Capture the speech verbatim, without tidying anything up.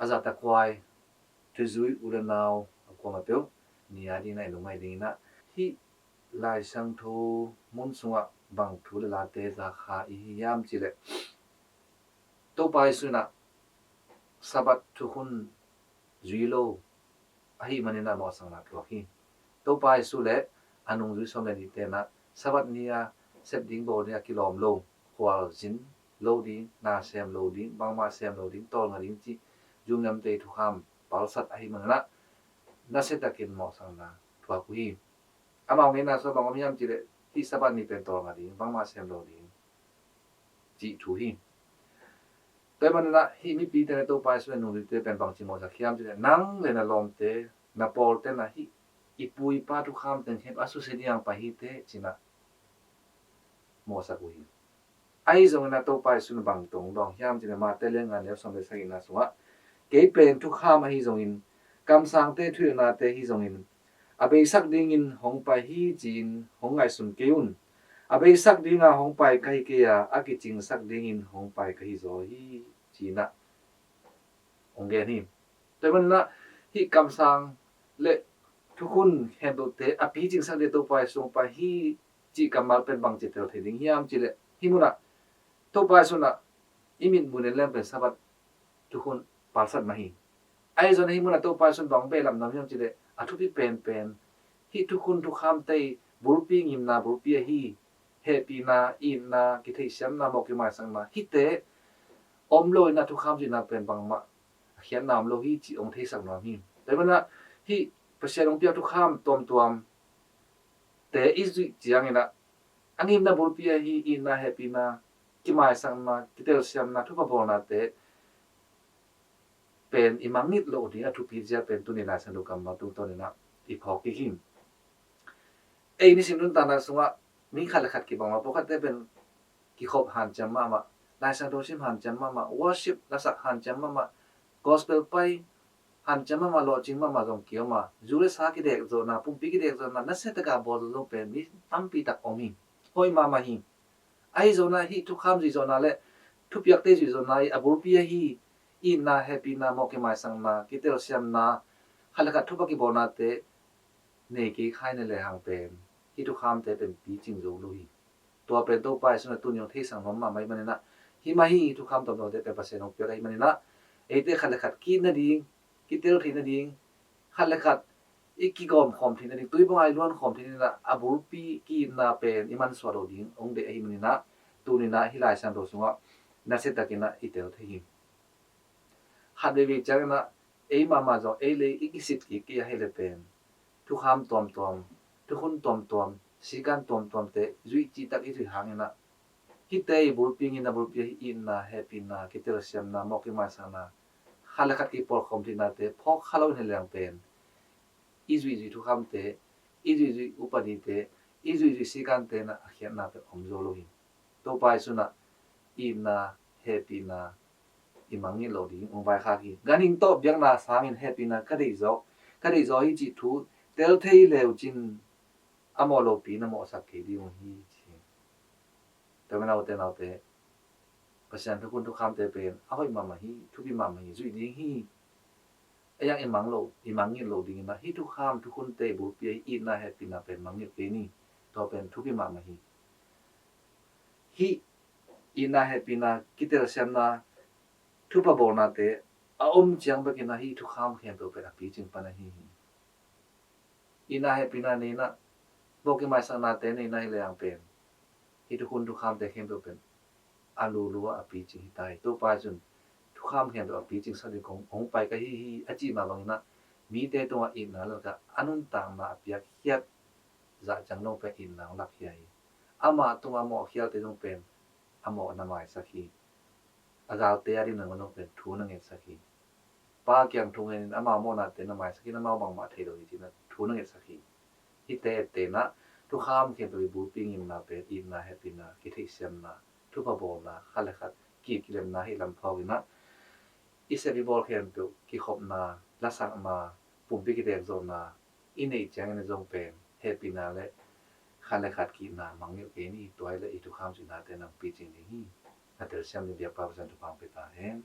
a zahtakhuai thuzui u le nau a kuamah peuh ni a dingin ah i lungngaih dingin ah hih Lai Siangtho mun sungah bang thu le late zakha i hi hiam cih leh Topa Jesu in ah Sabbath thukhun zui lo ahih manin ah mawhsakna thuak hi. Topa Jesu le a nungzui sawm le nihte in ah Sabbath ni-a sep ding bawl ding a kilawm lo, khualzin lo ding, na sem lo ding, bangmah sem lo ding, tawlnga ding cih zumnemte thukham palsat ahih manin ah nasiatakin mawhsakna thuak uh hi. Amau ngeina sungah bang om hiam cih leh hih Sabbath ni pen tawlnga ding, bangmah sem lo ding cih thu hi. Tua ahih manin ah hih mipite le Topa Jesu le nungzuite pen bangci mawhsak hiam cih leh nang le na lawmte, na pawlte in ah hih i pu i pa thukham teng khempeuh a susia ding a pai hi teh ci-in ah mawhsak uh hi. Ahi zongin ah Topa Jesu in bang tawh hong dawng hiam cih leh Mate lian nga neu sawm le sagihna sungah kei pen thukham ahi zongin kamsangte thuhilhnate hi zongin a beisak dingin hong pai hi ci-in hong ngaihsun kei un. A beisak dinga hong pai ka hi kei a, a kicingsak dingin hong pai ka hi zaw hi ci-in ah hong gen hi. Tua ahih manin ah hih kamsang le thukhun khempeuhte a picingsak ding Topa Jesu hong pai hi cih kammal pen bangci tel thei ding hiam cih leh hih munah Topa Jesu in ah i mitmuh en leng pen Sabbath thukhun palsat mah hi. Ahi zongin hih munah Topa Jesu in bang behlap nuam hiam cih leh a thupi penpen hih thukhun thukhamte i bulpi ngimna bulpi ahi, hehpihna, itna, kitheihsiamna, mawh kimaisakna hihte om lo in ah thukham zuihna pen bangmah a khiatna om lo hi cih hong theisak nuam hi. Tua ahih manin ah hih Pasian hong piak thukham tuamtuamte i zuih ciangin ah a ngimna bulpi ahi itna, hehpihna, kimaisakna, kitelsiamna, thupha bawlnate pen i mangngilh loh ding a thupi zia pen tuni Lai Siangtho kammal tungtawnin ah i phawk kik hi. Ei nisim nuntakna sungah mi khat le khat kibang mah, pawlkhatte pen kikhop hanciam mahmah, Lai Siangtho sim hanciam mahmah, worship lasak hanciam mahmah, gospel pai hanciam mahmah, lawhcing mahmah zong ki-om a, zu le sa kidekzawhna, pumpi kidekzawhna, nasiataka bawl zawh zong pen mi tampi tak om hi. Hoih mahmah hi. Ahi zongin ah hih thukham zuihzawhna le thupiakte zuihzawhna i a bulpi ahi itna, hehpihna, mawh kimaisakna, kitelsiamna, khat le khat thupha kibawlnate nei kei khai na lehang pen hih thukhamte pen picing zo lo hi. Tua pen Topa Jesu in ah tuni hong theisak nuam mahmah ahih manin ah hih mah hi, thukham tuamtuamte pen Pasian hong piak ahih manin ah eite khat le khat ki-it nading, kitel theih nading, khat le khat i kigawm khawm theih nading, tui banga i luan khawm theih nading ah a bulpi ki-itna pen i mansuah loh ding hong deih ahih manin ah tuni-in ah hih Lai Siangtho sungah nasiatakin ah i tel thei hi. Khat veivei ciangin ah ei mahmah zong ei le ei i kisit kik kei a hih leh pen thukham tuamtuam, thukhun tuamtuam, sikan tuamtuamte zuih cihtak i zuih hangin ah hihte i bulpi ngimna bulpi ahi itna, hehpihna, kitelsiamna, mawh kimaisakna, khat le khat kipawlkhawm theihnate phawk kha lo in hi leng pen i zuihzuih thukhamte, i zuihzuih upanite, i zuihzuih sikante in ah a khiatna pen om zo lo hi. Topa Jesu in ah itna, hehpihna i mangngilh loh ding hong vaikhak hi. Ganhing tawh biakna sangin hehpihna ka deih zaw, ka deih zaw hi cih thu tel thei le uh cin a mawh lopi na mawhsak kei ding uh hi ci hi. Tua manin ah ute naute, Pasian thukhun thukhamte pen a hoih mahmah hi, thupi mahmah hi, zuih ding hi. A iang i mang lo, i mangngilh loh dingin ah hih thukham thukhunte bulpi ahi itna, hehpihna pen mangngilh kei ni. Tua pen thupi mahmah hi. Hih itna, hehpihna, kitelsiamna, thupha bawlnate a om ciang bekin ah hih thukham khempeuh pen a picing pan ahi hi. Itna, hehpihna neihna, mawh kimaisaknate neihna hi lehang pen hih thukhun thukhamte khempeuh pen a lulu ah a picing hi ta hi. Topa Jesu in thukham khempeuh a picingsak ding kong hong pai ka hi hi a cih mah bangin ah mite tungah itna lakah a nuntakna a piakkhiat zah ciang dong pen itna hong lakkhia hi. Amah tungah a mawhkhialte dong pen a mawh na maisak hi. A galte a ding nangawn dong pen thu na ngetsak hi. Pa kiang thu ngenin amau mawhnate na maisak in amau bangmah thei lo hi ci-in ah thu na ngetsak hi. Hihte ettehna thukham khempeuh i bulpi ngimna pen itna, hehpihna, kitheihsiamna, thupha bawlna, khat le khat ki-it kilemna hi lam phawkin ah i sep i bawl khempeuh kikhopna, lasakna, pumpi kidekzawhna i neih ciangin zong pen hehpihna le khat le khat ki-itna mangngilh kei ni. Tua hi leh i thukham zuihnate nang picing ding hi. Na telsiam ding biakpa Pasian thupha hong pia ta hen.